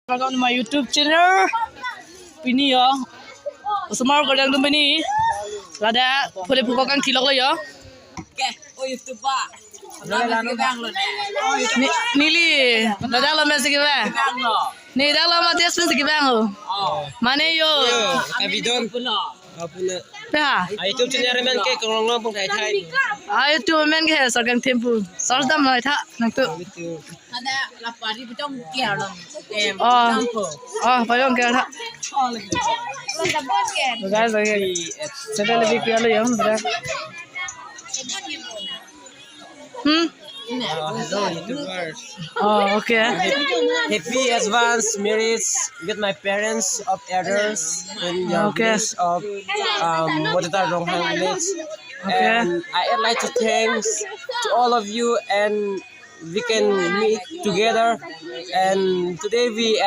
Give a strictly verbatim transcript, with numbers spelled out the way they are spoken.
Welcome to my YouTube channel. Pini yo, osomar ko dang dum pini. Ladak phule phukok kangthilok lo yo. Ke, o YouTube ba. Ni, neli, ladak lo men si kevang. Ni dak lo ma test men si kevang ho. Mane yo. Abidon. Apuna. Ya. A YouTube channel men ke kong long long pung thai thai. A YouTube men ke Sarkang Thempu. Sar dam lai tha nangtum. Ada lapari bidong kiar long. Em, Oh. Bidong po. Oh, payong kiar tha. Oh, lagi. So guys, okay. Channel lebih kiar lo yang, bro. Hmm? Uh, hello, YouTubers. Oh, okay. Happy advance marriage with my parents of elders in your Okay. Village of um, Modata Ronghang village. Okay. And I'd like to thanks to all of you, and we can meet together. And today we at